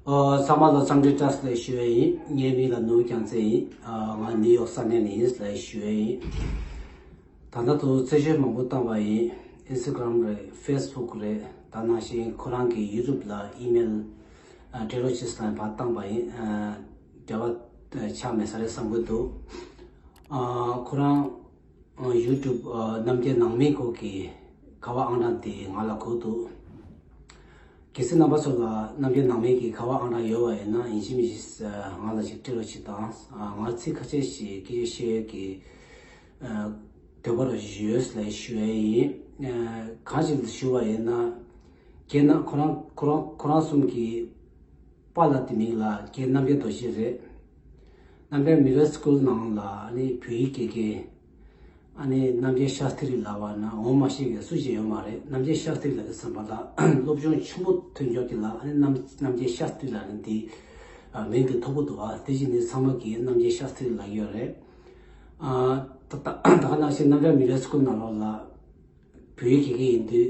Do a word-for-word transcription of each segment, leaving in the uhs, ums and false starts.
ཨོ། ཚང་མ་ལ་འཚམས་འདྲི་བཀྲ་ཤིས་བདེ་ལེགས་ཞུ་ཡས་ཡིན། ངའི་མིང་ལ་ནོར་བུ་རྒྱལ་མཚན་ཡིན། ཨ། ང་ནིའུ་ཡོག་ས་གནས་ནས་ཡིན་ལ་ཞུ་ཡས་ཡིན། ད་ལྟ་དུ་རྩད་གཅོད་མང་པོ་བཏང་བ་ཡིན། ཨིན་སི་ཊ་གྷ་རམ་རེད། ཕེ་སི་བུག་རེད། ད་ནང་བཞིན་ཁོ་རང་གི་ཡུ་ཊུབ་ལ་ཨི་མེལ་ཨ་སྤྲད་རོགས་བྱེད་ཟེར་ནས་ཕར་བཏང་པ་ཡིན། ཨ། འབྲེལ་བ་ཆགས་མེད་ས་རེད་བསམ་གྱི་འདུག་ཨ། ཁོ་རང་ཨ་ཡུ་ཊུབ་ཨ་རྣམ་རྒྱལ་ནང་མའི་སྐོར་གྱི་ཁ་པར་ཨང་གྲངས་དེ་ང་ལ་དགོས་འདུག་གལ་སྲིད་རྣམ་པ་ཚོ་ལ་རྣམ་རྒྱལ་ནང་མའི་གི་ཁ་པར་ཨང་གྲངས་ཡོད་པ་ཡིན་ན། ཡིན་གཅིག་མིན་གཅིག་ང་ལ་ཞིག་སྤྲད་རོགས་བྱེད་དང་། ང་ཚིག་ཁ་ཤས་ཤིག་སྐད་ཆ་བཤད་ཡས་ཀྱི་འདོད་པ་རོ་ཞིག་ཡོད་ལ་ཞུ་ཡས་ཡིན། གང་ཞིག་ཞུ་བ་ཡིན་ན། རྒན་ན་ཁོ་རང་ཁོ་རང་ཁོ་རང་གསུམ་གྱི་པཱ་ལགས་དེ་མིང་ལ་རྒན་རྣམ་རྒྱལ་རྡོ་རྗེ་རེད། རྣམ་རྒྱལ་མི་ཌལ་སི་ཀུལ་ནང་ལ་ཨ་ནི་བོད་ཡིག་དགེ་རྒན་ཨ་ནི་རྣམ་རྒྱལ་ཤཱསྟྲི་ལབ་པ་ན་ངོ་མ་ཤེས་མཁན་སུ་ཞིག་ཡོད་མ་རེད། རྣམ་རྒྱལ་ཤཱསྟྲི་ལབ་དུས་ཙམ་པ་ལ་སློབ་སྦྱོང་ཆེན་པོ་ཐོན་ཆོག་གི་ལ། ཨ་ནི་རྣམ་རྣམ་རྒྱལ་ཤཱསྟྲི་ལབ་ནི་འདི་མིང་དེ་ཐོགས་པོ་འདུག་ཨ། དེ་བཞིན་ནི་ཚང་མ་གིས་རྣམ་རྒྱལ་ཤཱསྟྲི་ལབ་ཀྱི་ཡོད་རེད། ཨ། ད་ད་ད་ག་ནང་བཞིན་རྣམ་རྒྱལ་མི་ཌལ་སི་ཀུལ་ནང་ལོགས་ལ་བོད་ཡིག་དགེ་རྒན་ཡིན་དུས་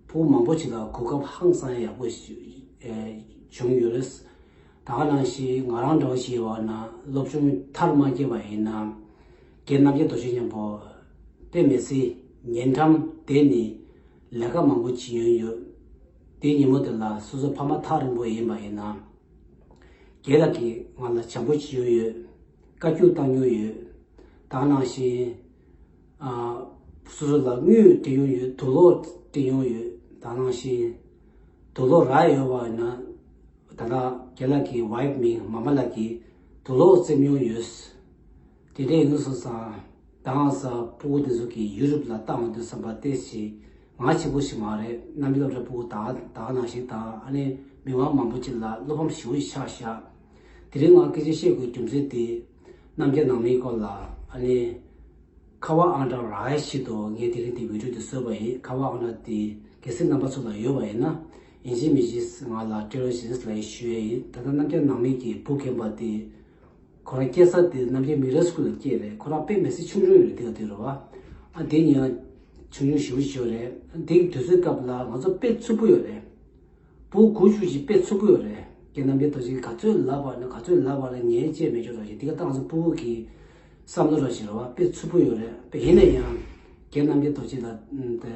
ཕྲུ་གུ་མང་པོ་ཅིག་ལ་གོ་སྐབས་ཧང་སང་ཡག་པོ་ཞིག་ཨེ་བྱུང་ཡོད་རེད། ད་ག་ནང་བཞིན་ང་རང་འདྲ་བོ་ཞིག་ཡིན་པ་ན་སློབ་སྦྱོང་མཐར་མ་སྐྱེལ་བ་ཡིན་ན། རྒན་རྣམ་རྒྱལ་རྡོ་རྗེ་མཉམ་པོ་དཔེ་མི་སྲིད་ཉེ་འགྲམ་བསྡད་ནས་ལས་ཀ་མང་པོ་བྱེད་ཡོང་ཡོད། དེའི་ཉིན་མོ་དེ་ལ་སོ་སོ་ཕ་མ་ཐག་རིང་པོ་ཡིན་པ་ཡིན་ན། རྒན་ལགས་ཀྱིས་ང་ལ་བྱམས་པོ་བྱེད་ཡོང་ཡོད། བཀའ་བཀྱོན་བཏང་མྱོང་ཡོད། ད་ག་ནང་བཞིན། ཨ། སོ་སོ་ལ་དངུལ་སྤྲད་མྱོང་ཡོད། དུག་སློག་སྤྲད་མྱོང་ཡོད། ད་ག་ནང་བཞིན། དུག་སློག་རག་ཡོད་པ་ཡིན་ན། ད་ལྟ་རྒན་ལགས་ཀྱི་ཝའིཕ་མིང་མ་མ་ལགས་ཀྱིས་དུག་སློག་བཙེམས་མྱོང་ཡོད། དེ་འདྲ་ཡིན་དུས་སོང་ཙང་། ད་ག་ས་ཕྲུ་གུ་དེ་ཚོ་གིས་ཡུ་ཊུབ་ལ་བཏང་འོང་དུས་ཙམ་པ་ཏོག་ཙམ་ང་གཅིག་པོ་ཞིག་མ་རེད། རྣམ་རྒྱལ་སློབ་གྲྭའི་ཕྲུ་གུ་ད་ད་ག་ནང་བཞིན་དང་། ཨ་ནི་མི་མང་མང་པོ་ཅིག་ལ་བློ་ཕམ་ཞེ་པོ་ཞིག་ཆགས་ཤག་དེ་རིང་ང་སྐད་ཆ་བཤད་དགོས་རྒྱུ་མཚན་དེ། རྣམ་རྒྱལ་ནང་མའི་སྐོར་ལ་ཨ་ནི་ཁ་པར་ཨང་གྲངས་རག་ཡ་ཆེད་དུ་ངས་དེ་རིང་དེ་བི་ཌིའོ་དེ་བཟོས་པ་ཡིན། ཁ་པར་ཨང་གྲངས་དེ་གལ་སྲིད་རྣམ་པ་ཚོ་ལ་ཡོད་པ་ཡིན་ན། ཡིན་གཅིག་མིན་གཅིག་ང་ལ་སྤྲད་རོགས་བྱེད་ལ་ཞུ་ཡས་ཡིན། ད་ལྟ་རྣམ་རྒྱལ་ནང་མའི་གི་བུ་རྒན་པ་དེ། ཁོ་རང་སྐྱེས་ས་དེ་རྣམ་རྒྱལ་མི་ཌལ་སི་ཀུལ་ལ་སྐྱེས་རེད། ཁོ་རང་དཔེ་མི་སྲིད་ཆུང་ཆུང་ཡོད་རེད། དེ་ག་དུས་རེད་བ། ཨ། དེ་ཉིན་ཆུང་ཆུང་ཞེ་པོ་ཞིག་རེད། དེ་གི་དུས་ཚོད་སྐབས་ལ་ང་ཚོ་དཔེ་འཚུབ་པོ་ཡོད་རེད། བུ་གུ་ཆུང་ཞིག་དཔེ་འཚུབ་པོ་ཡོད་རེད། རྒན་རྣམ་རྒྱལ་རྡོ་རྗེ་གིས་ག་ཚོད་ལབ་པ་ན་ག་ཚོད་ལབ་པ་ལ་ཉན་བྱས་མེད་ཆོག་ར་ཞིག་དེ་ག་ད་ང་ཚོ་ཕྲུ་གུ་གི་བསམ་བློ་ར་ཞིག་རེད་བ། དཔེ་འཚུབ་པོ་ཡོད་རེད། དཔེ་ཡིན་ན་ཡང་རྒན་རྣམ་རྒྱལ་རྡོ་རྗེ་ལ་དེ།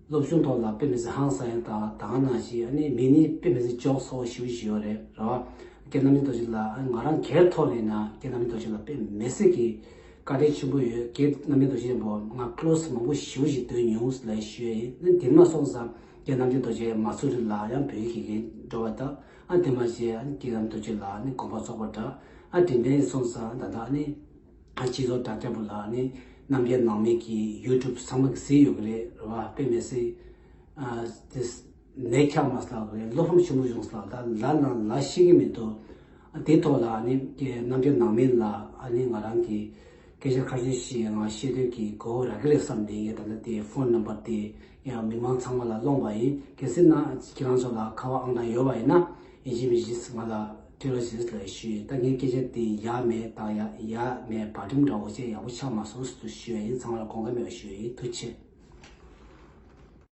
སློབ་སྦྱོང་ཐོག་ལ་དཔེ་མི་སྲིད་ཧང་སང་ཡང་དང་ད་ག་ནང་བཞིན། ཨ་ནི་མི་ནི་དཔེ་མི་སྲིད་འཇོག་སོགས་ཞུ་ཞུ་ཡོད་རེད་ར། རྒན་རྣམ་རྒྱལ་རྡོ་རྗེ་ལ་ང་རང་སྒེར་ཐོག་ནས་ན་རྒན་རྣམ་རྒྱལ་རྡོ་རྗེ་ལ་དཔེ་མི་སྲིད་ཀྱི་བཀའ་དྲིན་ཆེན་པོ་ཡོད། རྒན་རྣམ་རྒྱལ་རྡོ་རྗེ་མཉམ་པོ་ང་ཀློ་སི་མང་པོ་ཞུ་ཞིག་སྡོད་མྱོང་ལ་ཞུ་ཡ་ཡིན། ཨ་ནི་དེ་མ་སོང་ཙང་རྒན་རྣམ་རྒྱལ་རྡོ་རྗེ་མ་སུ་རི་ལ་ཡང་བོད་ཡིག་གི་འགྲོ་བ་དང་། ཨ་དེ་མ་བྱས་ཨ་ནི་རྒན་རྣམ་རྒྱལ་རྡོ་རྗེ་ལ་ཨ་ནི་དགོངས་པ་རྫོགས་པ་འདྲ། ཨ་དེ་འདྲ་ཡིན་སོང་ཙང་ད་ལྟ་ཨ་ནི། ཨ། སྤྱི་ཚོགས་དྲ་རྒྱ་པོ་ལ་ནི་རྣམ་རྒྱལ་ནང་མའི་གི་ཡུ་ཊུབ་ཚང་མ་གི་གཟིགས་ཡོད་གི་རེད་ར་བ། དཔེ་མི་སྲིད། ཨ། དེ་ནད་ཁྱག་མ་སླག་གི་རེད། བློ་ཕམ་ཆེན་པོ་བྱུང་སླག་ད་ལ་ན་ལ་ཤེས་གི་མི་འདུག་ཨ། དེ་ཐོག་ལ་ཨ་ནི་རྣམ་རྒྱལ་ནང་མའི་ལ་ཨ་ནི་ང་རང་གི་སྐད་ཆ་ཁ་ཤས་ཤིག་ང་བཤད་འདོད་ཀྱི་གོ་བ་རག་གི་རེད་བསམ་ནས་ངས་ད་ལྟ་དེ་ཕོན་ནམ་བར་དེ་ཡང་མི་མང་ཚང་མ་ལ་སློང་བ་ཡིན། གལ་སྲིད་ན་ཁྱེད་རང་ཚོ་ལ་ཁ་པར་ཨང་གྲངས་ཡོད་པ་ཡིན་ན། ཡིན་གཅིག་མིན་གཅིག་ང་ལ་སྤྲད་རོགས་བྱེད་ལ་ཞུ་ཡིན། ད་ངའི་སྐད་ཆ་དེ་ཡག་མེད་དང་ཡག་ཡག་མེད་བར་ཁྲིམས་འདྲ་བོ་ཅིག་ཡག་པོ་ཆགས་མ་སོང་ཟེར་དུ་ཞུ་ཡ་ཡིན། ཚང་མ་ལ་དགོངས་འགལ་མེད་པ་ཞུ་ཡ་ཡིན། ཐུགས་རྗེ་ཆེ།